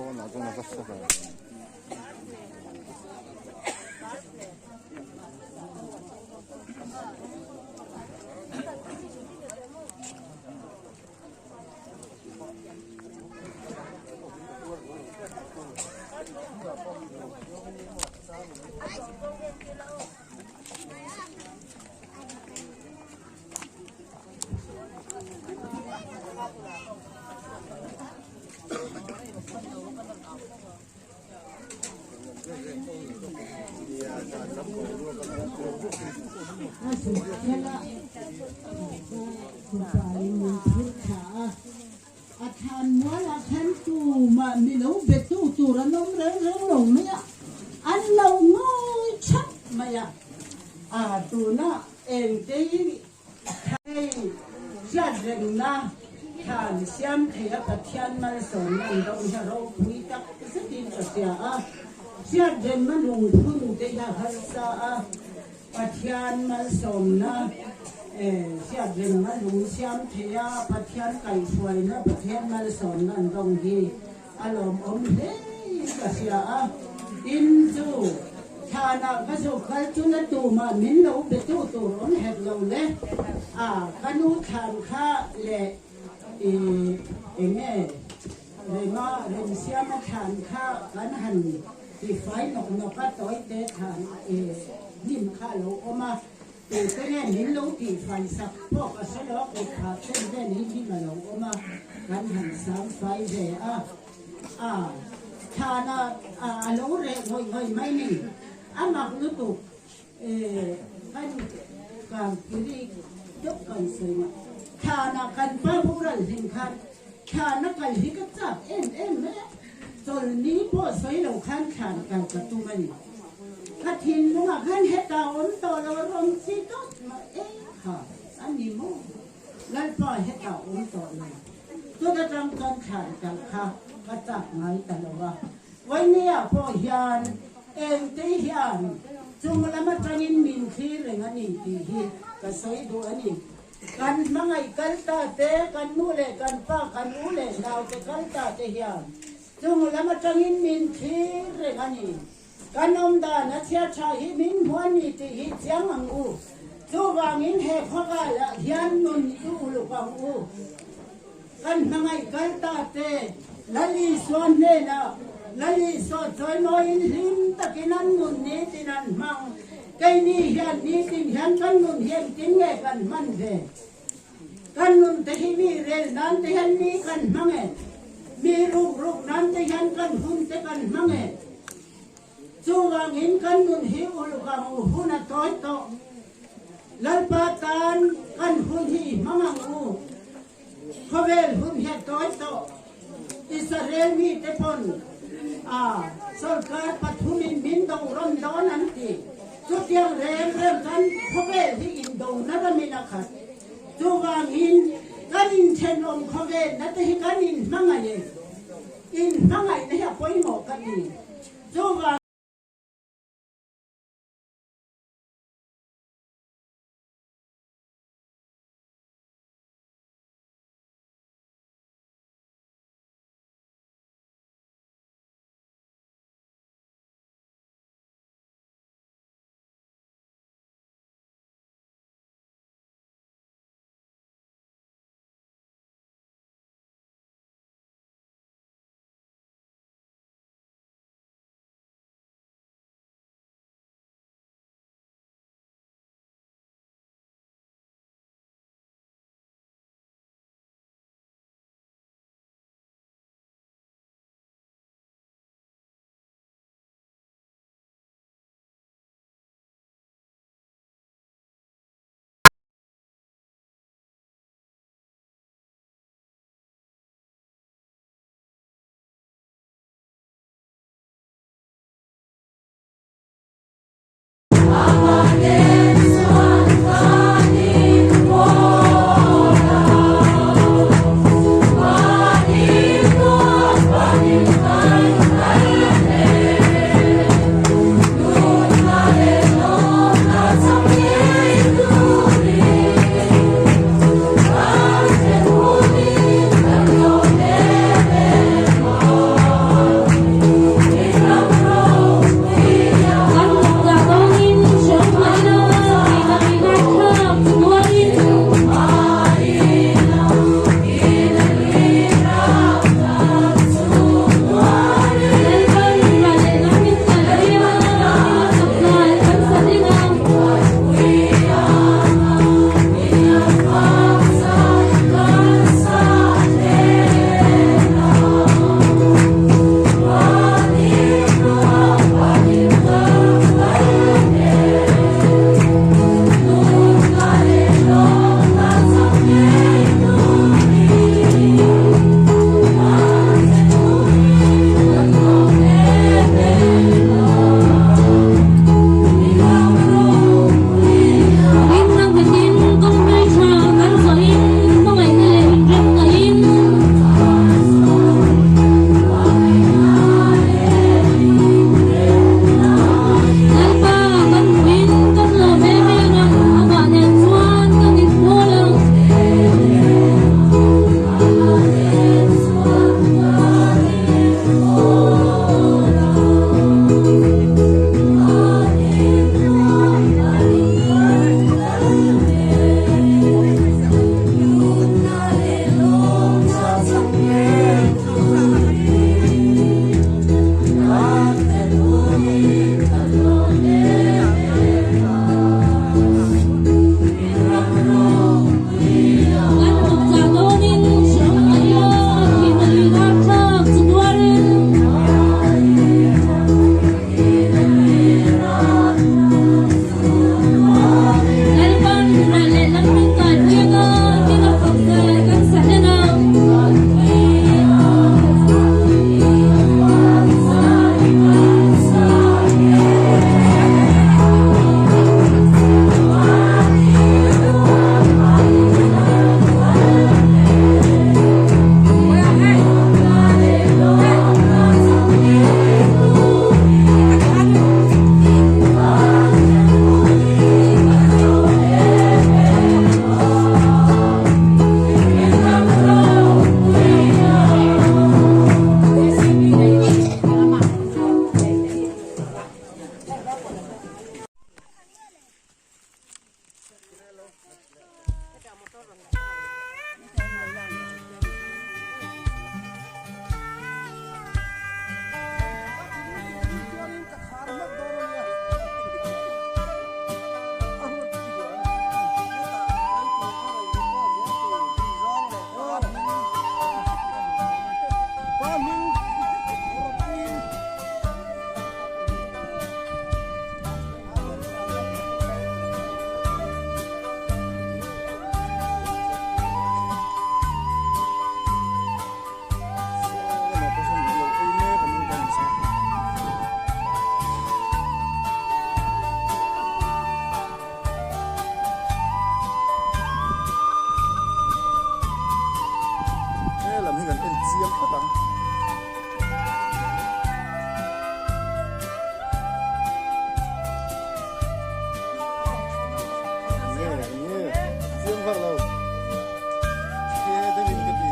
Pawnah chuan a va sa ve. A thlan mualah khan tumah mi lo betu tur an awm reng reng lo mai a, an lo ngawi thap mai a. A tunah engtei thei hriat rengna thlan siam thei a Pathian malsawmna an dawng hi a ropui tak zetin ka hria a, hriat rengna lungphun te hi a harsa a. Pathian malsawmna hriat rengna lung siam thei a, Pathian kaihhruaina, Pathian malsawmna an dawng hi a lawmawm hle in ka hria a. Tin, chu thlanah ka zuk kal chu na tumah min lo be tu tur awm hek lo le. A, ka nu thlan kha leh i enge Rema remsiama thlan kha kan han tifai nawk nawk a, tawite thlan hnim kha a lo awm a, tute nge min lo tihfai sak pawh ka hre lo a, kut phah chen vel hi hnim a lo awm a, kan han sang fai ve a, a thlan a a lo reh ngawih ngawih mai ni, a mak lutuk kan kan kiri deuh kan sawi ngah, thlanah kan pa boral hlim khan Thlan a kal hi ka chak em em mai a, chawlhni pawh sawi lo khan thlan kal ka tum a ni. Ka thinlungah khan hetah awm tawh lo a rawn chi tawp mah e kha a ni maw? Lalpa hetah awm tawh lo. Tun atang chuan thlan kal kha ka chak ngai ta lo a. Vawinia pawh hian engte hian chung lam atangin min thlir reng a ni tih hi ka sawi duh a ni. Kan hmangaih kal ta te, kan nu leh kan pa, kan u leh nau te kal ta te hian chung lam atangin min thlir reng a ni. Kan awm dan a chhia tha hi min hmu a ni tih hi chiang ang u. Chuvangin he khawvalah hian nun i uluk ang u. Kan hmangaih kal ta te, Lal Isua hnenah Lal Isua chawimawiin hlim takin an nun nitin an hmang. Keini hian nitin hian kan nun hi engtin nge kan hman ve? Kan nun te hi mi rel nan te hian mi kan hmang e? Mi ruk ruk nan te hian kan hun te kan hmang e? Chuvangin kan nun hi uluk ang u hun a tawi tawh. Lalpa tan kan hun hi i hmang ang u. Khawvel hun hi a tawi tawh. Israel mite pawn a sorkar pathumin min do rawn dawn an ti. Chutiang reng reng chuan khawvel hi indona ramin a khat. Chuvangin kan inthenawm khawvelna te hi kan inhmangaih e. Inhmangaihna hi a pawimawh ka ti. Chuvang. He lam hi kan en chiang phawt ang. Nge nge chiang vak lo. Ke deuhin ka ti.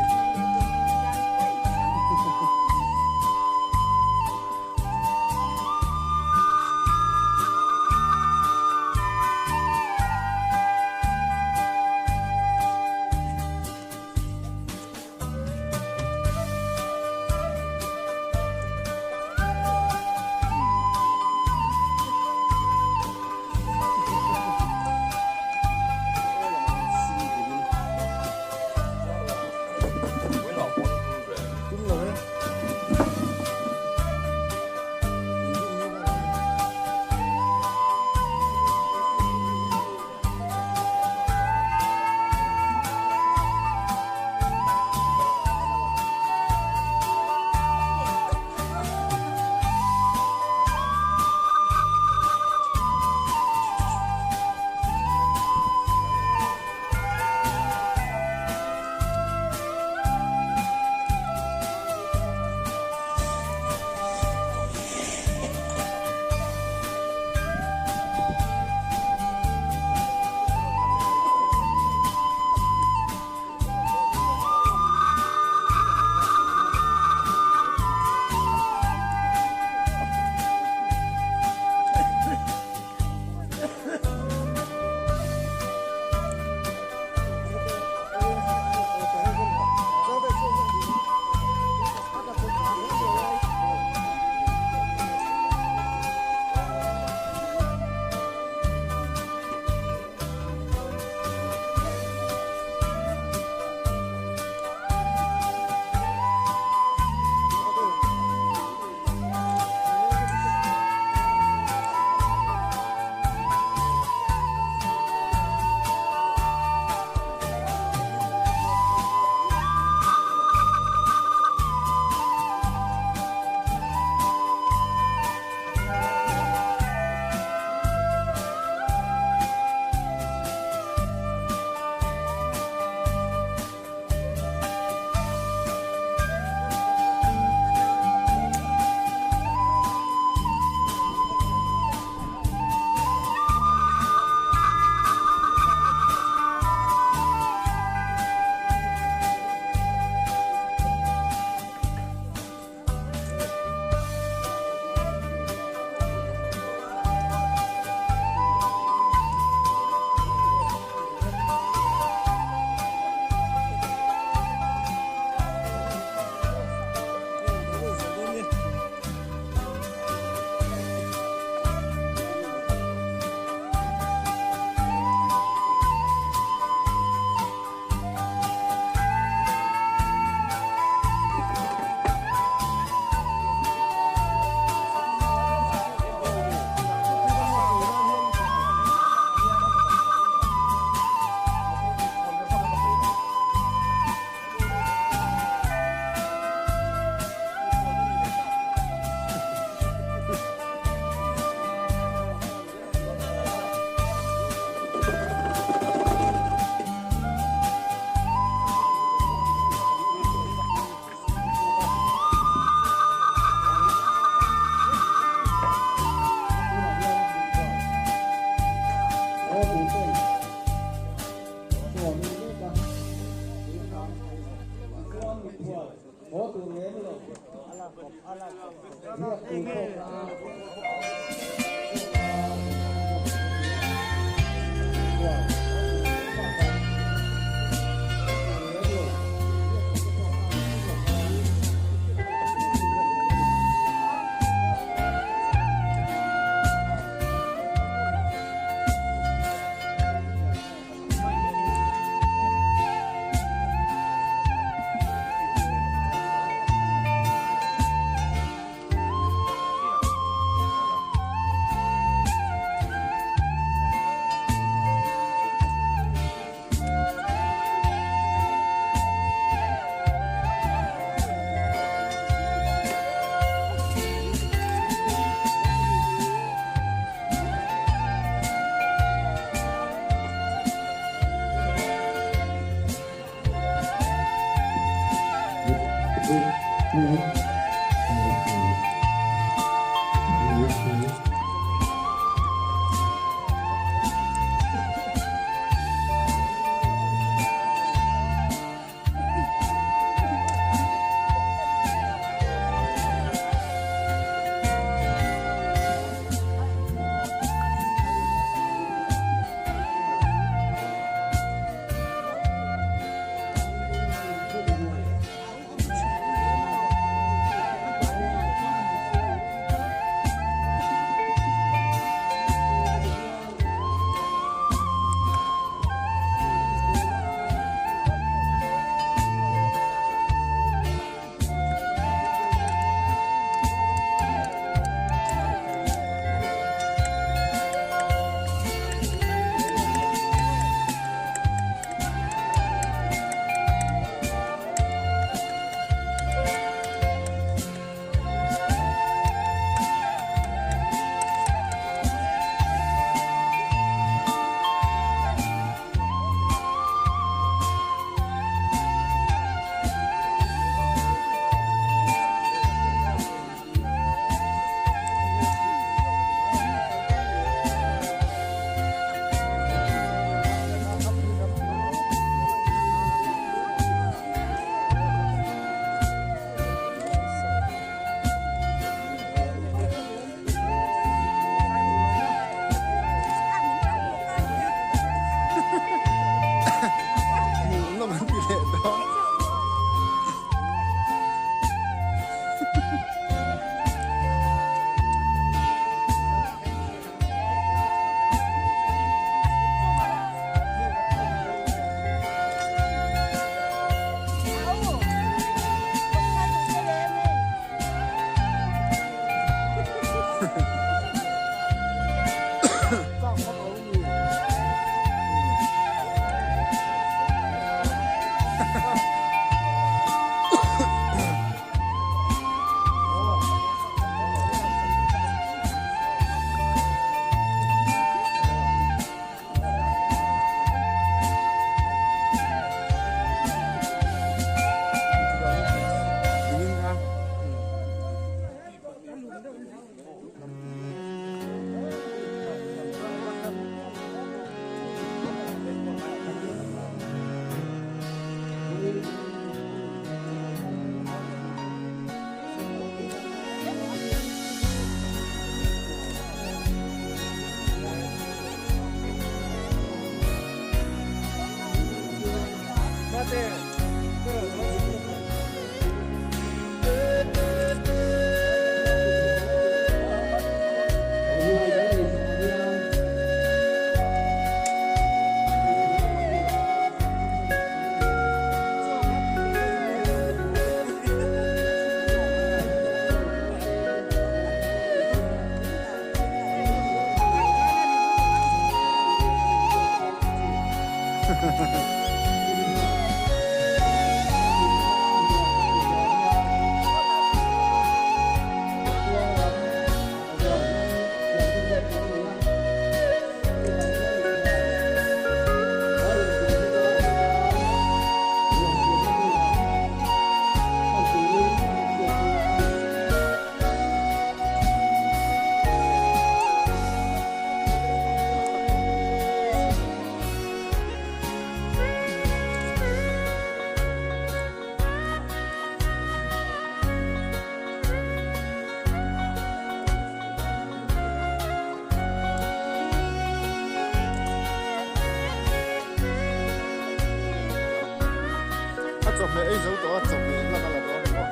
Chawhmeh ei zo tawh a, chawhmeh lak a la dawn maw?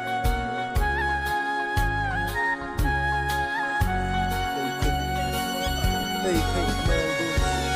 Ei theih hmel dun si.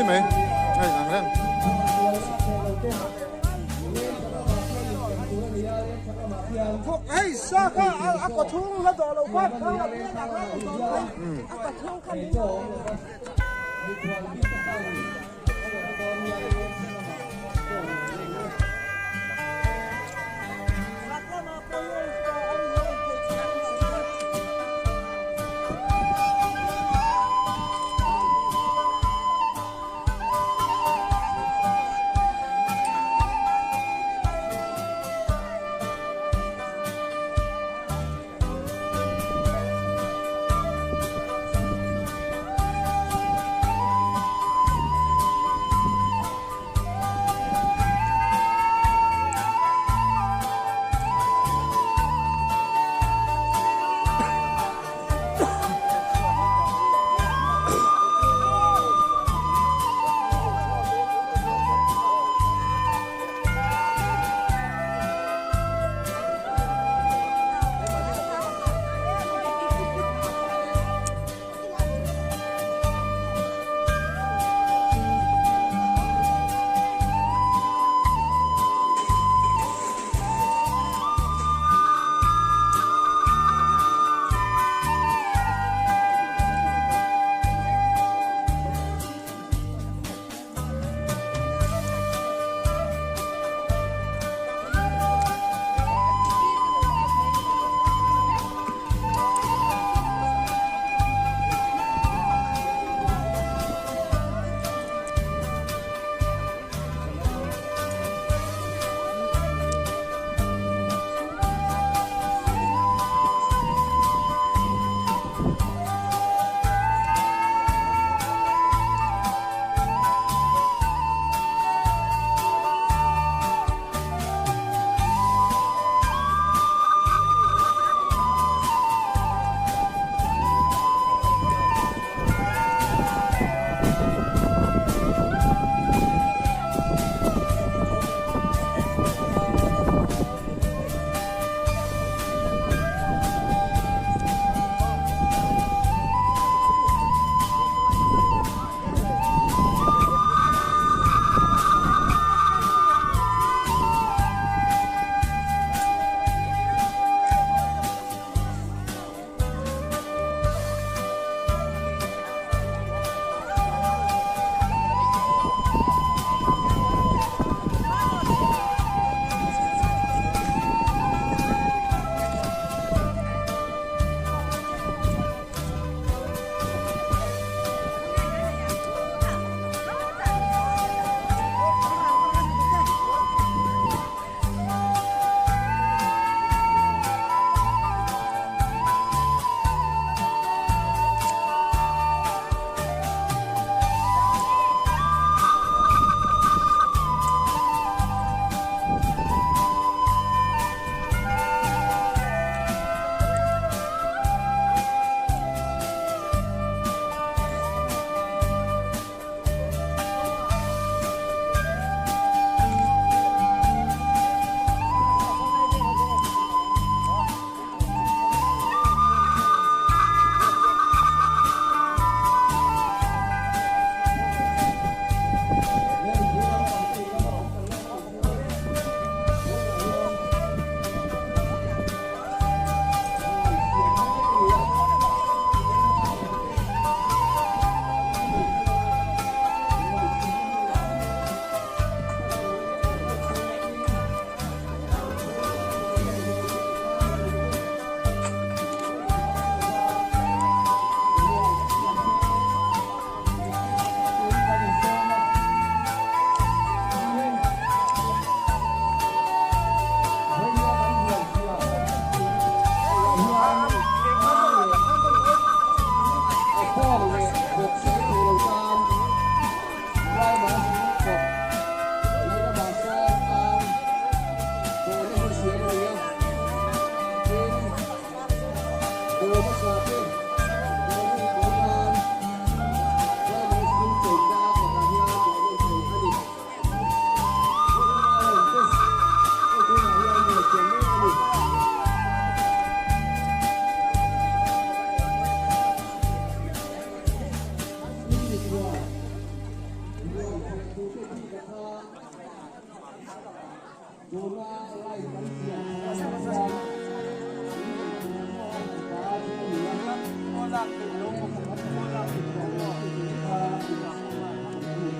mai mai a inang reng. Tuna light an siam that ah hian in eitur pawh an ta chu a ni a, chutiang kha a ni.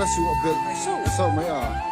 suah belh sauh sauh mai a.